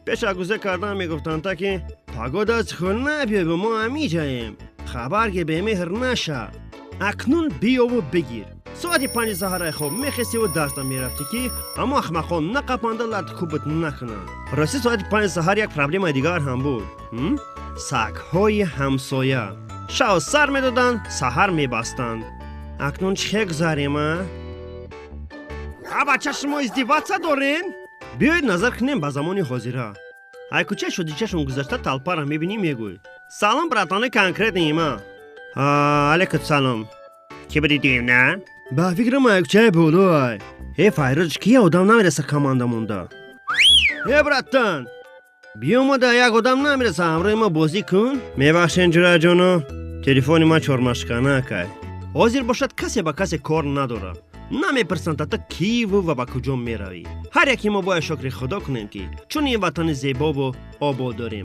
Пеш аз гузар кардан мегуфтанд, та ки пагоҳ аз хона биёй, мо ҳамиҷаем, хабар ки бемеҳр наша. Акнун биёву бигир. Соати 5 саҳараи хоб мехестиву дарста мерафтӣ, ки аммо ахмақон нақапанда, латукӯбат накунанд. Рости, соати 5 саҳар як проблемаи дигар ҳам буд. Сагҳои ҳамсоя шав сар медоданд, саҳар мебастанд. Акнун чӣ хел гузарем, а? А бача, шумо издеваться дорен? Биёед, назар кунем ба замони ҳозира. Ай кӯчаи шудичашон гузашта, толпара мебинӣ, мегӯй: «Салом, братаны, конкретный ма». Алейкум салом. Ки будидим, на ба фикрам, ай кӯчаи болоай. Э, Файроз, ки одам намереса, команда монда. Э, братан, биёмада, як одам намереса, ҳамроҳи ма бозӣ кун. Мебахшен, ҷураҷоно, телефони ман чормашканакай. Ҳозир бошад, касе ба касе кор надорад, намепурсанд, тата киву ва ба куҷо меравӣ. Ҳар яке мо бояд шукри Худо кунем, ки чунин ватани зебову обод дорем.